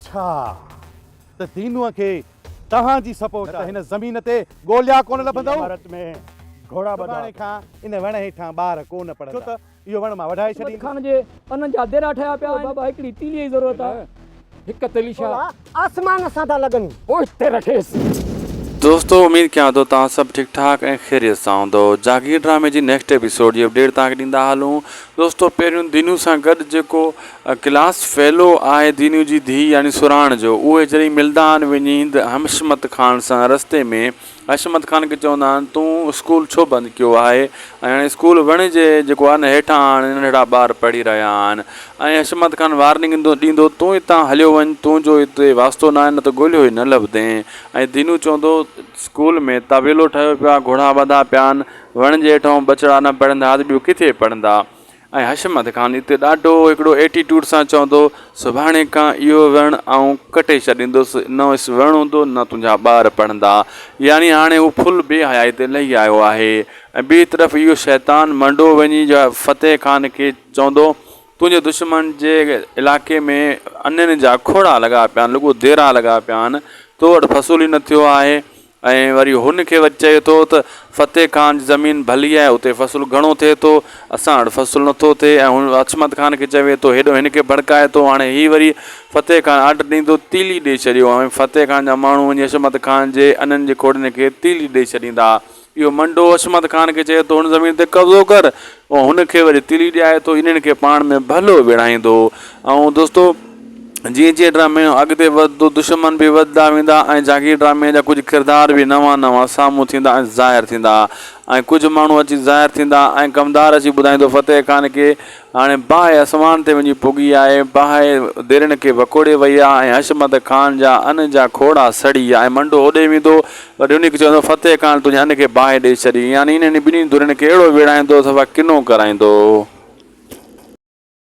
ڇا ته دينوء کي توهان جي سپورٽ آهي. هن زمين تي ڳوليا ڪونه لڀندؤ. سڀاڻي کان ان وڻ هيٺان ٻار ڪو نه پڙهندا. ڇو ته اهو وڻ مان وڍائي ڇڏيندس. خان جي انن جا ديرا ٺهيا پيا آهن. بابا هڪڙي تيليء جي ضرورت آهي. هڪ تيلي ڇا؟ ڇولا آسمان سان ٿا لڳن. پوئتي رکيس. دوستو اميد ڪيان ٿو توهان سڀ ٺيڪ ٺاڪ ۽ خيريت سان هوندو جاگير ڊرامي جي نيڪسٽ ايپيسوڊ جي اپڊيٽ توهان کي ڏيندا هلون دوستو پهريون دينو سان گڏ جيڪو ڪلاس فيلو آهي دينو جي ڌي يعني سرهاڻ جو اهي جڏهن ملدا آهن وڃي هند حشمت خان سان رستي ۾ حشمت خان کي چوندا آهن تون اسڪول ڇو بند ڪيو آهي ۽ هاڻي اسڪول وڻ جي جيڪو آهي نه هيٺان هاڻي ننڍڙا ٻار پڙهي رهيا آهن ۽ حشمت خان وارننگ ڏيندو تون هتان هليو وڃ تنهنجو هتي واسطو ناهي نه ته ڳولهيو ئي نه لڀندين ۽ دينو چوندو اسڪول ۾ طويلو ٺهيو پيو آهي گهوڙا ٻڌا پيا آهن وڻ جي هيٺان ٻچڙا نه پڙهندا ته ٻيو ڪٿي پڙهندا ۽ حشمت خان اتي ڏاڍو هڪڙو ايٽيٽيوڊ سان چوندو، سڀاڻي کان اهو وڻ آئون ڪٽي ڇڏيندس، نه اس وڻ هوندو نه تنهنجا ٻار پڙهندا. يعني هاڻي هو فل بي حيائي تي لهي آيو آهي. ۽ ٻئي طرف اهو شيطان منڊو وڃي فتح خان کي چوندو، تنهنجي دشمن جي علائقي ۾ انين جا کوڙا لڳا پيا آهن، رڳو ديرا لڳا پيا آهن، تو وٽ فصل ئي نه ٿيو آهي. ۽ وري هن کي وري چئي ٿو ته فتح خان جي زمين ڀلي آهي اتي فصل گهڻو ٿئي ٿو اسان وٽ فصل نٿو ٿئي ۽ هن حشمت خان کي چوي ٿو هيڏو هن کي ڀڙڪائي ٿو هاڻي هي وري فتح خان آرڊر ڏيندو تيلي ڏئي ڇڏيو ۽ فتح خان جا ماڻهو وڃي حشمت خان جي انهن جي کوڙين کي تيلي ڏئي ڇڏيندا اهو منڊو حشمت خان کي چئي ٿو هن زمين تي قبضو ڪر ۽ هن کي وري تيلي ڏياري ٿو انهن کي پاڻ ۾ ڀلو وڙهائيندو ۽ دوستو جيئن جيئن ڊرامي اڳتي وڌندو دشمن به وڌندا ويندا ۽ جاگير ڊرامي جا ڪجهه ڪردار به نوان نوان سامهون ٿيندا ۽ ظاهر ٿيندا ۽ ڪجهه ماڻهو اچي ظاهر ٿيندا ۽ ڪمدار اچي ٻڌائيندو فتح خان کي هاڻي باهه اسمان تي وڃي پڳي آهي باهه ديرن کي وڪوڙي وئي آهي ۽ حشمت خان جا ان جا کوڙا سڙي ويا ۽ منڊو اوڏي ويندو وري ان کي چوندو فتح خان تنهنجي ان کي باهه ڏئي ڇڏي يعني انهن ٻنهي ڌرين کي اهڙو ويڙهائيندو صفا ڪنو ڪرائيندو.